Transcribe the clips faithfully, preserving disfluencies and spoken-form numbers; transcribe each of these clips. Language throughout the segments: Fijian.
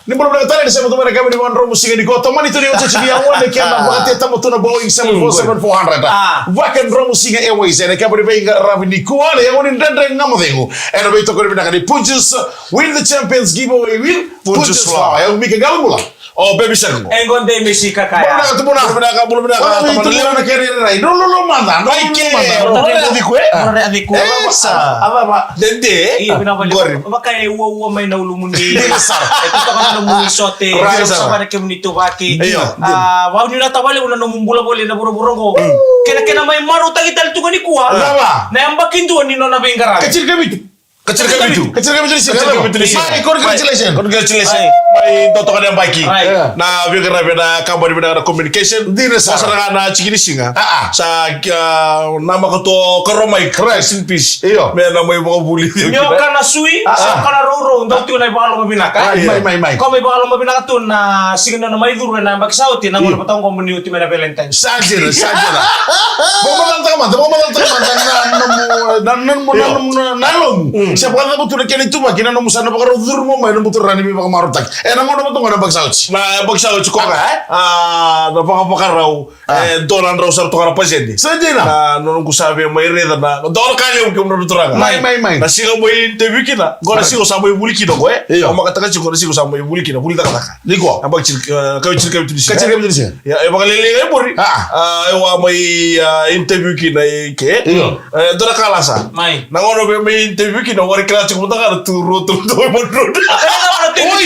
Ni bula vinaka tale, ni sema tu mai na kaba ni vakadromu siga nikua. Tomani tu ni otioti ni aua, ni kena vakatetama tu na Boeing seven four seven four hundred. Vakadromu siga Airways, ena kaba ni veiqaravi nikua, na yago ni Dredre Ga Mo Cegu. Ena veitokoni vinaka ni Punjas, win the champions giveaway with Punjas Flour. Yago Mika Galagula. O Baby Shark. E gone dei me si kakaya. Bula vinaka, bula vinaka, bula vinaka. Bula vinaka, bula vinaka. Lolo mada, lolo mada. Dede. Io, vinaka vale. Qori. Vaka e uaua mai na ulumuni. Dina sara. E kutoka na nomu isote. Right. Sa vale kemuni tuvaki. Io. A, vau ni na tavale una nomu bula voli na vuravura qo. Kena, kena mai marautaki tale tu ga nikua. Na yabaki dua ni nona veiqaravi. Katirika vitu. Katirika vitu. Katirika vitu ni siga. Katirika vitu ni siga. Mai, congratulations. Congratulations. Mai. Mai, dua toka na yabaki. Right. Na veiqaravi na kabani vinaka na communication. Dina sara. Sa sara ga na tiki ni siga. Sa, a, namaka tu o Karua Mike. Rest in peace. Io. Me na mai vakavuli. Ni o kana sui, sa kana rourou, dau tiko na ivakaloma vinaka. Mai, mai, mai. Ko mai vakaloma vinaka tu na siga na mai curu ena yabaki sa oti, na gauna vata oqo mo ni oti mai na Valentine. Sa dina, sa dina. Vakamacalataka mada, vakamacalataka mada na nomu, na nomu, na nomu, na yalomu. Se vakacava tu na kena ituvaki na nomu sa na vakarau curu mai na nomu turaga ni veivakamarautaki. Ena gauna vata oqo na yabaki sa oti. Na yabaki sa oti koya, e? A, na vakavakarau. E dua na drau sara toka na pasede. Sa dina. Na noqu sa via mai raica na dua na ka levu kemudou na turaga. Mai, mai, mai. Na siga mai interview kina. Qo na siga sa mai vuli kina qo, e? Io. Au makataka tiko na siga sa mai vuli kina, vuli cakacaka. Nikua. A baki tiri, e, kavi tiri, kavi tiri. Kavi tiri, kavi tiri. Ia, e vakalailai ga e muri. A, e wa mai, a, interview kina i ke. Io. E dua na ka lasa. Mai. Na gauna via mai interview kina, wari kila tiko mada ga na tu road, tu road, tu road. Oi.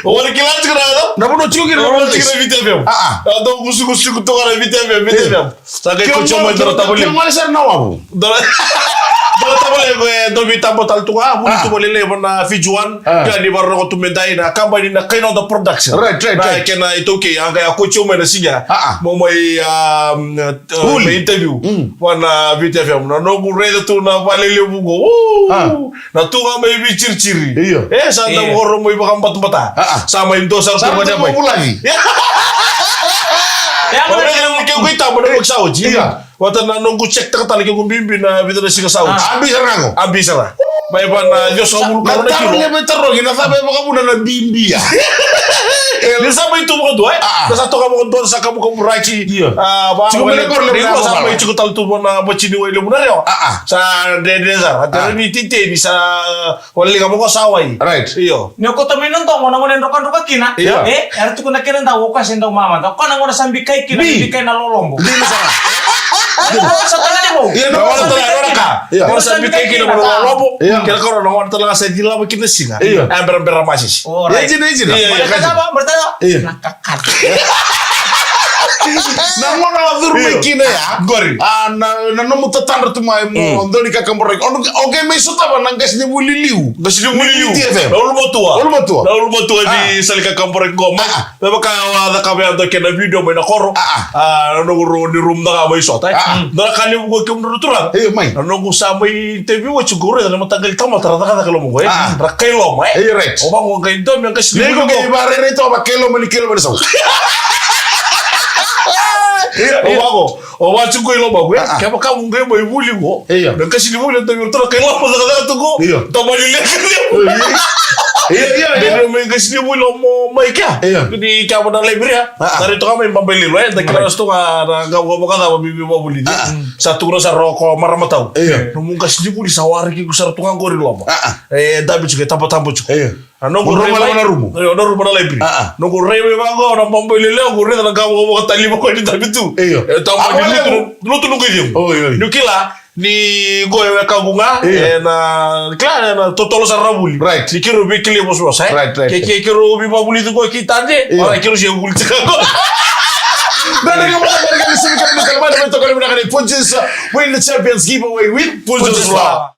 Wari kila tiko na, na vanua tiko kina, na vanua tiko na Viti F M. A, a. A dau kusukusuku toka na Viti F M, Viti F M. Sa qai kauti au mai dua na tavale. Ke ngole sara na wavu. Dua na tavale qo e dau veitaba tale tu ga, vuli tu ga lelevu na Fiji One. Kila ni vakarorogo tu me dai na kabani na Kainoda Production. Right, right, right. Na kena itaukei, a qai kauti au mai na siga. A, a. Mo mai, a, mai interview. Vua na Viti F M. Na noqu raica tu na vale levu qo. Na tu ga mai veiciriciri. Io. E, sa da voro mai vakabatabata. Sa mai dua sara tu ga mai. Ke qo itaba na vaka sa oti. Io. Vata na noqu check taka tale ke qo bibi na vica na siga sa oti. A bi sara ga qo. A bi sara. Mai va na ciwasagavulu karua na kilo. Na taro levu e tarogi na cava e vakavuna na bibi ya. Ni sa mai tu vakadua, e? A, a. Na sa toka vakadua, sa kamukamu raki. Io. A, va, tiko mai na koro levu na sa mai tiko tale tu vua na vatini wai levu na rewa. A, a. Sa dede sara. A. Tera ni titeni sa wale ga vaka sa wai. Right. Io. Ni o koto mai na dogo, na gone drokadroka kina. Io. E, era tukuna kina dau, o koya se dau mamada. O koya na gone sa bikai kina, bikai na lolobo. Dina sara. Sa tale ni vou. Io, na gone tale, na gone ka. Io. Gone sa bikai kina na lolobo. Io. Kena karua na gone tale ga sa cilava kina siga. Io. E berabera masisi. Alright. Io, io, io. Io, io. Mada ka cava, mada ka cava. Io. Na kakana. Na gauna o curu mai kina ya. Qori. A, na, na nomu tatadra tu mai mo dau ni kakaburaki. O, o qai mai sotava na qasenivuli liu. Qasenivuli liu. Viti F M. Na ulumatua. Ulumatua. Na ulumatua ni sala ni kakaburaki qo. A, a. Me vaka au a cakava ya dua kena video mai na koro. A, a. A, na noqu rogo ni room da ga mai sota, e. A, a. Dua na ka levu qo kemudou na turaga. Io, mai. Na noqu sa mai interview oti qo, raica na mataqali tamata ra cakacaka i loma qo, e. A, a. Ra kai loma, e. Io, right. O vaqo qai dua me qasenivuli qo. Ni qo qai varairai toka va kai loma ni kai loma ni sau. Io, io. O vaqo. O vaqo tiko i loma qo, e. A, a. Kevaka mo qai mai vuli qo. Io. Me qasenivuli, e dua vei iratou na kai loma cakacaka tu qo. Io. Tomani leqa. Io, io, io. Dua me qasenivuli o mo mai kea. Io. Ni kea mo na library, a. A, a. Tari toka mai Babailelo, e. Da kila na sitoka na qavokavoka cava me veivakavuli. A, a. Sa tukuna sara o koya marama tau. Io. Nomu qasenivuli sa waraki iko sara tu ga qori loma. A, a. E dabe tiko, e tabatabu tiko. Io. A noqu rai mai na rumu. Io, na rumu na library. A, a. Noqu rai mai vaqo na Babailelo, qu raica na qavokavoka tale vaqo ni dabe tu. Io. E tomani lutu, lutu noqu icegu. Oi, oi. Niu kila, ni qo e wekaqu ga, io. E na, kila, e na totolo sara na vuli. Right. Ni keirau veikilai vosavosa, e? Right, right. Ke, ke, keirau veivakavulici qo kei Tade, io. Ora keirau se vuli tiko qo. Dredre Ga Mo Cegu, dredre ga ni sivi ka ni kalmani, mai toka ni vinaka ni Punjas, win the champions giveaway with Punjas Flour.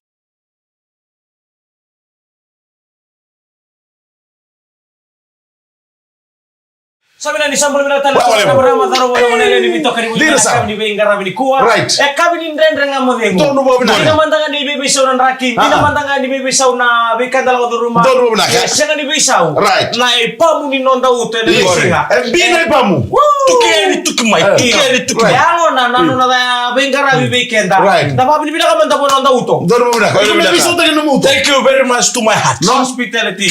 Sa vinaka ni sa bula vinaka tale na marama, cauravou, na gone yalewa ni veitokani, ni veiqaravi nikua. Right. E kavi ni Dredre Ga Mo Cegu. Donu vakavinaka. Dina mada ga ni veiveisau na draki, dina mada ga ni veiveisau na veika da lako curuma. Donu vakavinaka. E sega ni veisau. Right. Na ipamu ni noda uto ena veisiga. E bi na ipamu. Tuki yani, tuki mai. Tuki yani, tuki mai. Yalo na, na nona veiqaravi vei keda. Right. Da vakavinavinaka mada vua noda uto. Donu vakavinaka. Iko me veisautaki na nomu uto. Thank you very much to my heart. Hospitality.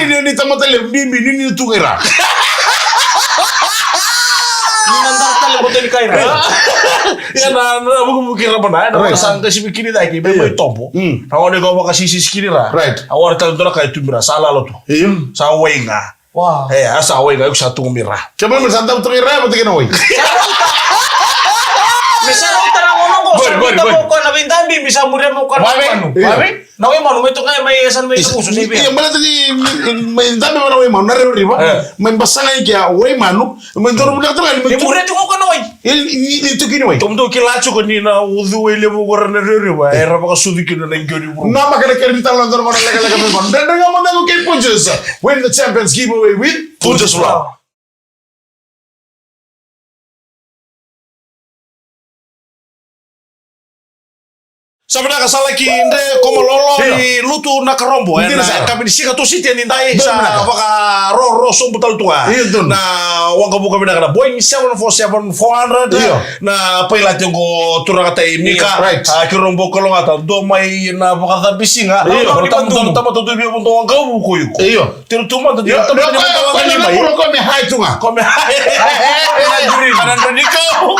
Ni, ni, ni tamata levu bibi, ni, ni tu qai ra. Ni na dara tale boto ni kai ra. Ia na, na vukivuki ra mana, na Right. sa qasi mi kini cake, me Io. mai tobo. Mm. Na gone ko vakasisisi kini ra. Right. A ora tale dua na kai tu mi ra, sa lala tu. Io. Sa wai ga. Wow. E, a sa wai ga, iko sa tu mi ra. Ke mani sa dau tu qai ra, vata kei na wai. Me sa rauta na gone qo, Gori, sa gori, rauta gori. mo ko na veidabi, mi sa muria mo ko na Vave, vanu. vave. Na wai manu, mai toka mai, e sa mai Is- kusu, sei via. Ia, baleta ni, ni, mai dabe vana wai manu, na rereveriva. E. Mai basai ga i kea wai manu, mai doro vuna toka ni mai Ni tu. muria tu ko na wai. E, ni, ni, ni tu kini wai. Tom tu kila tu ko ni na ucu wai levu ko ra na rereveriva. E ra vakasucu kina na iqio ni vuru. Na makare kere ni tala na doro ko na lekaleka mai manu. Dredre ga mo na ko kei Punjas. Win the champions giveaway with Punjas Flour. Sa vinaka, sa laki dre ko Malolo. Io. Ni lutu na karobo. Dina sara. Ena yakavi ni siga Tusiti ni dai, sa vakaroro sobu tale tu ga. Io, dina. Na waqavuka vinaka na Boeing seven four seven four hundred. Io. Na pailate qo, turaga tai Mika. Io, right. A, keirau bau kalougata, dua mai na vakacabisiga. Io. Na tamata, tamata dua via vodo waqavuka iko. Io. Tiro tu mada, tiro tu mada, tiro tu mada. Ko me hai tu ga. Ko me hai. Ana duri ni kau.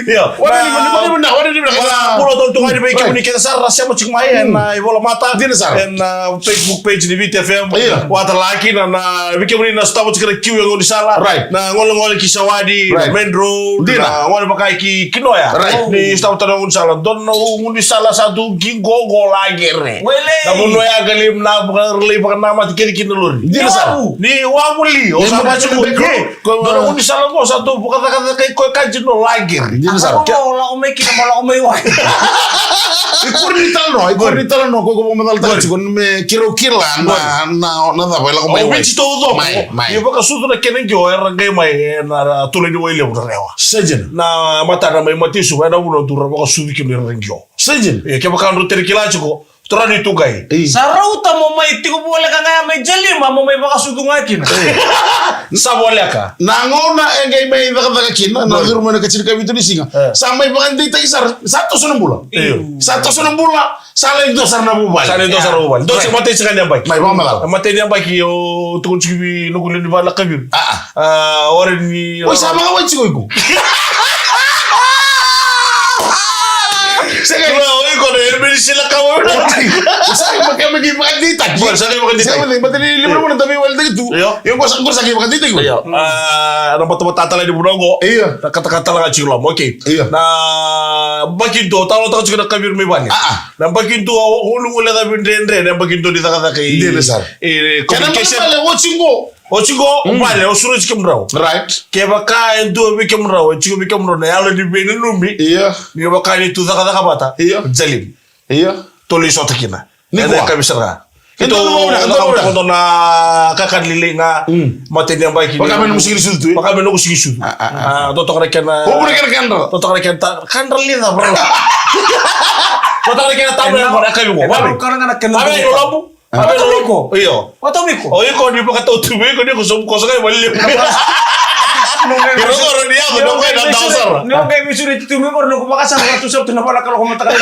Io. Wana ni, wana ni, wana ni, wana ni, wana ni. Bula tolu tu ga ni vei kemuni kece sara ra sema tiko mai ena ivola mata. Dina sara. Ena Facebook page ni Viti F M. Io. Vata laki na, na vei kemuni na sotava tiko na kiu e gaunisala. Right. Na golegole ki Sawadi, na main road, na gole vaka ki Kinoya. Right. Ni sotava tale na gaunisala. Dua na gaunisala sa tu ki qo, qo laqere. Na vanua ya qai lai, na vaka, lai vakanamata kece kina lori. Dina sara. Ni wavu li, o sa vaka tiko. Dua na gaunisala qo sa tu vakacakacaka i koya ka dina laqere. Dina sara. Mo lako mai kina, mo lako mai wai. I kori ni talanoa, i kori ni talanoa, ko iko vakamacalataka tiko, me keirau kila na, na, na cava e lako mai wai. O Viti taucoko. Mai, mai. Ni vakasucu na kena qio, era qai mai, ena tula ni Wailevu na rewa. Sa dina. Na matana mai Matiusuva, ena vanua dou ra vakasucu kina era qio. Sa dina. Ia, kevaka drau tere kila tiko, turaga ni tuqai. Io. Sa rauta mo mai tiko voleka ga ya mai Jalima, mo mai vakasucu ga kina. Io. Sa voleka. Na gauna e qai mai cakacaka kina, na curu mai na katini ka vitu ni siga. E. Sa mai vakadeitaki sara, sa toso na bula. Io. Sa toso na bula, sa lai dua sara na vuvale. Sa lai dua sara na vuvale. Dua sara, matai sara ni yabaki. Mai, vakamacala. Matai ni yabaki, o tukuni tiko vei noqu lewe ni vale na Kaviru. A, a. A, ore ni. Oi, sa vakawai tiko iko. Sega. Iko na, iko na, e meni sila ka wai. Sa iko, ke me ki vakadeitaki. Sa iko vakadeitaki. Sa iko vakadeitaki. Io. Io, ko sa, ko sa ki vakadeitaki. Io. A, na batabata tale ni vuna qo. Io. Na katakata tale ga tiko loma. Okay. Io. Na yabaki dua, talanoataka tiko na Kaviru mai vale. A, a. Na yabaki dua, o, o, gulugulu e cavi dredre, na yabaki dua ni cakacaka i. Dina sara. E, communication. Kena vale, vale, oti qo. Oti qo, vale, o sureti kemudrau. Right. Kevaka e dua vei kemudrau, e tiko vei kemudrau na yalo ni veinanumi. Io. Ni vaka ni tu cakacaka vata. Io. Jalim. Io. Tou lai sota kina. Nikua. Ena yakavi sara ga. Keitou na, keitou na kakana lailai ga. Mm. Matai ni yabaki. Vaka me nomu sigi ni sucu tu. Vaka me nomu sigi ni sucu. A, a, a. A, dou toka na kena. Dou toka na kena, kena. Dou toka na kena ta-, kadra lica, bro. Dou toka na kena tabu ya, bro, yakavi qo. Vaka me. Vaka me, Lolabu. Vaka me, Lolabu. Io. Vaka me iko. O iko ni vakatau tu vei iko ni ko sobu koso ga i vale. Ni rogo ro ni yago, ni rogo ina tau sara. Ni rogo ina sura tu vei iko, ni ko vakasara tu sara tu na vala kaloko mataka.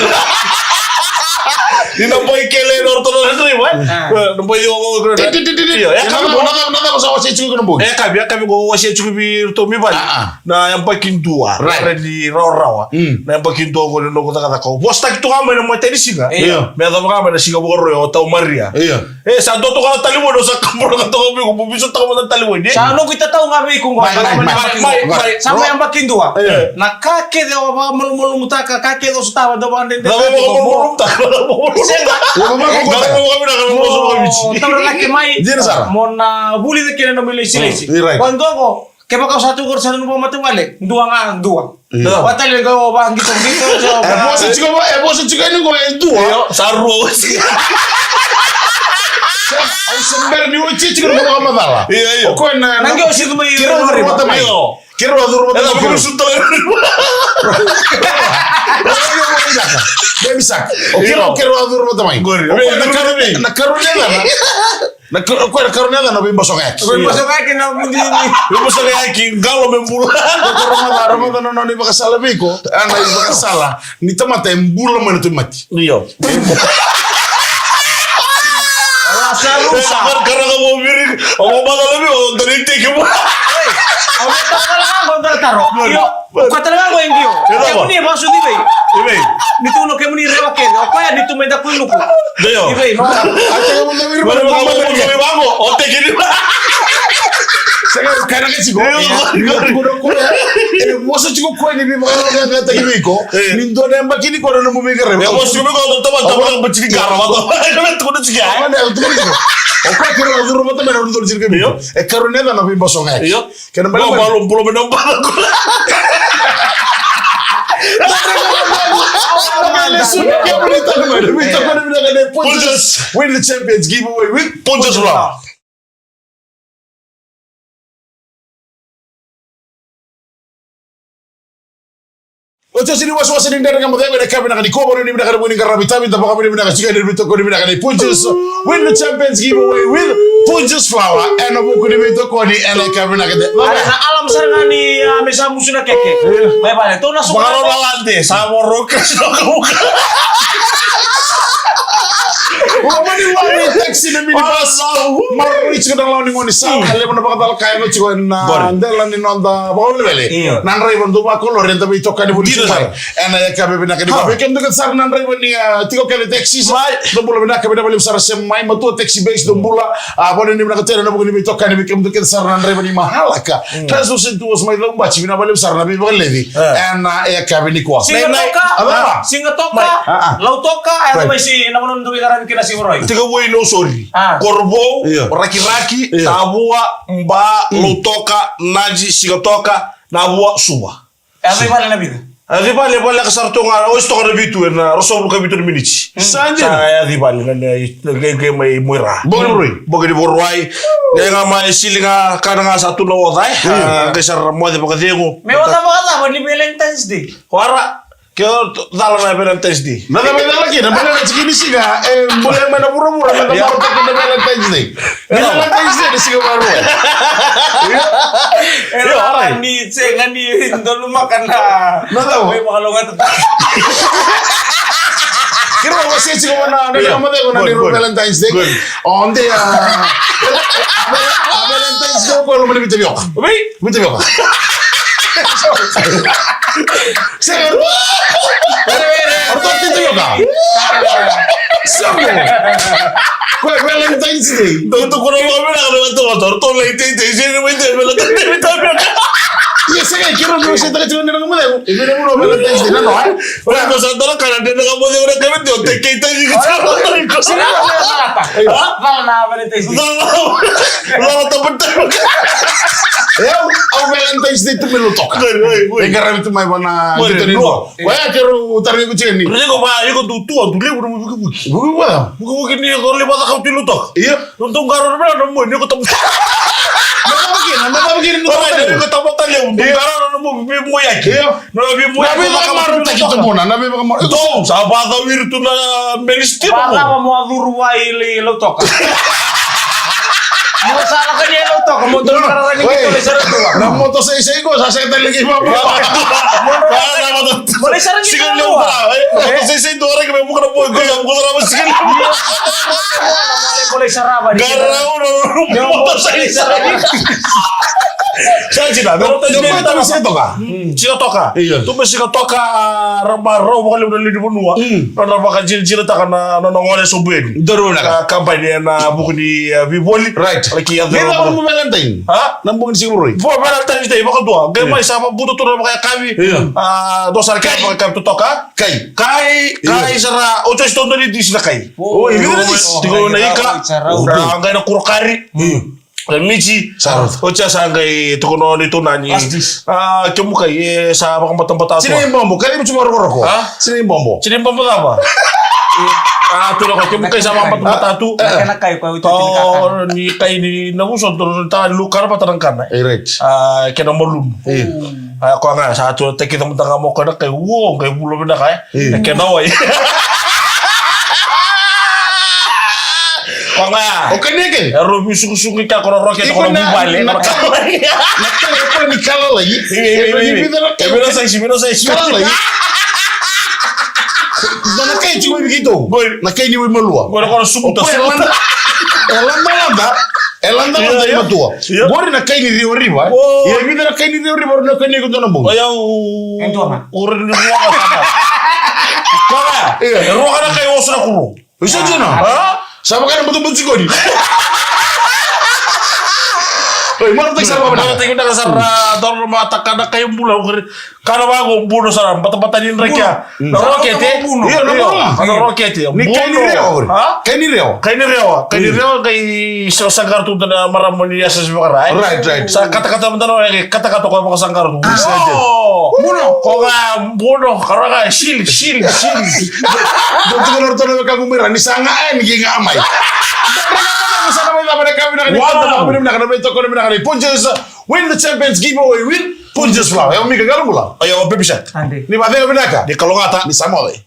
Ni na bai kele na orto na drive, e? Ah. Na bai o, o, o, ti, ti, ti, ti, ti. Io, e ka mo na, na, na, sa wase tiko na bogi. E ka, e ka mo wase tiko vei ratou mai vale. Ah, ah. Na yabaki dua. Right. Ra ni rawarawa. Mm. Na yabaki dua qo ni noqu cakacaka. Vosataki tu ga mai na matai ni siga. Io. Me yacova ga mai na siga Vakarauwai o tau Maria. Io. E, sa dua toka na talevoni, au sa kabura ka toka vei iko, mo veisautaka mada na talevoni, e? Sa noqu itatau ga vei iko qo. Mai, mai, mai, mai, mai. Sa mai yabaki dua. E. Na ka kece au vakamalumalumutaka, ka kece au sotava, dau vakadredre. Dau vakamalumalumutaka. Sega. Dau vakamalumalumutaka. Mo taura cake mai. Dina sara. Mo na vulica kina na nomu ilesilesi. Mm, right. Qo dua qo. Kevaka o sa tu qori sa na nomu vakamatavuvale, dua ga, dua. Io. Vata tale ga o vaqitoqito, o va- E vosa tiko, e vosa tiko yani qo e dua. Io, sa rua oti. Au se bera ni oti tiko na vakamacala. Io, io. O koya na, na qo o situ mai. Keirau curu vata mai. Io. Keirau a curu vata mai. Keirau a curu vata mai. Baby shark. O keirau, keirau a curu vata mai. Qori. O koya na karua, na karua ni yacana. Na ka-, o koya na karua ni yacana na veibasogayaki. Veibasogayaki na mudini. Veibasogayaki, qalo me bula. Ko rogoca, rogoca na nona ivakasala vei iko. A, na ivakasala ni tamata e bula mai na tauvimate. Io. Ala sa rusa. Karaga mo viri, o mo macala vei, o doni teki mo. Ei, o mo tara, o mo tara taro. Io. O koya tale ga qo e qio. Kemuni e vakasucu i vei? I vei? Ni tu no kemuni rewa kece. O koya ni tu mai dakuiluku. Io. I vei, no? Mani vakavovo i vako, o tekini. Sega, kana ka tiko. Io. Ni tu no koya. E vosa tiko koya ni veivakalagalagataki vei iko. E. Ni dua na yabaki ni koya na nomu veiqaravi. E vosa tiko vei iko, o tama, tama, tama, tiki kara, vata. Tiko na tiki, e. Mani, tiko na tiki. O koya kira na curu vata mai na curu tiko vei iko. Io. E karua ni yacana na veibasogayaki. Io. Kena bala bala bula me na bala kula. Win the champions giveaway with Punjas Rock. Oti, oti ni wasewase ni Dredre Ga Mo Cegu ena yakavi vinaka nikua, vakarau ni vinaka na vuku ni qaravi tavi, da vakavinavinaka tiko ena veitokoni vinaka nei Punjas. Win the Champions Giveaway with Punjas Flour. Ena vuku ni veitokoni ena yakavi vinaka de. Are na alam sara ga ni, ah, me sa musu na keke. Mai vale, tou na suka. Vakarau na lade, sa voroka, sa vuka. Loma ni lori, taxi, na minibus. Maroroi tiko na lawa ni gaunisala. Levu na vakacalaka e yaco tiko ena dela ni noda vakawelewele. Io. Na draiva dau vakolori, eda veitokani voli tiko mai. Ena yakavi vinaka nikua. Vei kemudou kece sara na draiva ni, ah, tiko kece taxi. Dou bula vinaka, vinaka vakalevu sara. Sema mai, Matua Taxi Base, dou bula. Ah, vakavinavinaka tale ena vuku ni veitokani vei kemudou kece sara na draiva ni Mahalaka Transmission Tours mai Caubati, vinaka vakalevu sara na veivakaleci. Ena yakavi nikua. Siga Toka, Siga Toka, Lau Toka, e mai si na vanua dou veiqaravi kina Siga Roi. Tiko Wai, Nausori. Korovou, Rakiraki, Tavua, Ba, Lau Toka, Nadi, Siga Toka, Navua, Suva. E yaco i vale na vica? E yaco i vale, vale ka sara tu ga, o isi toka na vitu ena ruasagavulu ka vitu na miniti. Sa dina. Sa yaco i vale na, na, na, qai, qai mai Muaira. Bogi ni Vakarauwai. Bogi ni Vakarauwai. Qai ga mai sili ga, kana ga sa tu na oca, e. Qai sara moce vakacegu. Me oca vakacava ni Valentine's Day? Wara. Ke o cala na Valentine's Day. Na cava e cala kina, baleta na tiki ni siga, e, bole mai na vuravura, me cava o taki na Valentine's Day. Ni Valentine's Day, na siga Vakarauwai. Io, alright. Ni sega ni donumaka na. Na cava? Mai vakalougata. Kira, o se tiko na, na, na, na, na, na, na, Valentine's Day. Onde a, a Valentine's Day ko loma ni vita vioka. Vei? Vita vioka. Sega. Orto vita vioka. Sega. Ko Valentine's Day. Dou tukuna lomana na vata vata. Orto lai tei tei sini mai tei Valentine's Day vita vioka. Ia sega kira no se taka tiko na. E vira muno Valentine's Day na no, e? Ora ko sa dala kana de na mo de ora kana de o te kei tai ni ka. Cala na Valentine's Day. Cala. Cala ta pata. E au, au Valentine's Day tu me Lau Toka. Oi, oi, oi. E qaravi tu mai vana. Oi, oi. Wa ya kero tari ko tini. Rego ba, iko tu tu, tu levu na vuki vuki. Vuki wa. Vuki vuki ni ko le ba ka tu Lau Toka. Ia. Dou qarauna na mo ni ko tabu. Na tabu kina, na tabu kina ni ko tabu. Ni ko tabu tale, dou qarauna na mo vei mo yaki. Io. Na vei mo yaki. Na vei na maru taki tu mona, na vei na maru. Dou sa vacawiri tu na ministry. Vacava mo a curu wai i Lau Toka. Mo sa lako ni Lau Toka, mo dou qarauna ni ko le sara tu. Na moto seisei ko sa seta lagi ma. Mo le sara ni. Siga ni ko. Moto seisei dou reki me buka na boi ko, buka na siga ni. Mo le sarava ni. Garau na moto seisei. Sa jina, me rota jina. Siga Toka. Siga Toka. Io. Tu me Siga Toka, raba rau vakalevu na lewe ni vanua. Na, na vakajinajinataka na, na, na gole sobu yani. Dou na ka. Ka bai ni na vuku ni, e, veivoli. Right. Laki ya. Ni na vuku Valentine. Ha? Na vuku ni Siga Roi. Vo Valentine's Day vakadua. Qai mai sa vabuta tu na vakayakavi. Io. A, dua sara kai vakayakavi totoka. Kai. Kai, kai sara, o josi todo ni disi na kai. O, e vica na disi. Tiko na ika. A, qai na kurokari. Na miji. Sara. O tia sa qai tiko na ni tu nani. A, kemu kai, e, sa vakabatabata. Sina i bobo, kai mi tu rokoroko. A? Sina i bobo. Sina i bobo cava? A, tu na kai, kemu kai sa vakabatabata tu. Na kai ko ni kai ni na vuso, tu na ta lukara vata na kana. E, right. A, kena malunu. A, ko ga sa tu, tekica mada ga mo ko na kai, uo, qai vulo vinaka, e. E kena wai. Ko ga. O kani ke? E rovi sukusuku ka ko na roke ko na vuvale. Na kai ko ni kala lai. E vina saisi, vina saisi. Kala lai. Na kai tu mai kito. Na kai ni wai malua. Ko na ko na sukuta. E landa landa. E lada mada i matua. Qori na kai ni riwariwa. Ia vica na kai ni riwariwa, na kai ni kudona bau. Oya u. E dua na. Ura ni ruaka sana. Kala. E ruaka na kai oso na kuro. Isa jina. Ha? Sa vaka na butubutu sikoni. Oi, mara taki sara vaka. Mara taki sara, doro mata kana kai bula, u kere. Kana vaqo buno sara, batabata ni draki ya. Na rokete. Io, na rokete. Ni kai ni rewa. Ha? Kai ni rewa. Kai ni rewa. Kai ni rewa, kai sa, sa qara tu na marama ni yasa si vakara, e? Right, right. Sa katakata mada na, e, katakata ko vaka sa qara tu. Buno. Ko ga buno, kara ga, sili, sili, sili. Dou tukuna ratou na wekaqu mai ra, ni sa ga, e, ni ki ga mai. Sa na mai cava na ka vinaka ni. Wow. Vinaka na veitokoni vinaka ni Punjas. Win the Champions Giveaway with Punjas flower. Io, Mika, qai bula. Io, baby shark. Ni vacega vinaka. Ni kalougata. Ni sa moce.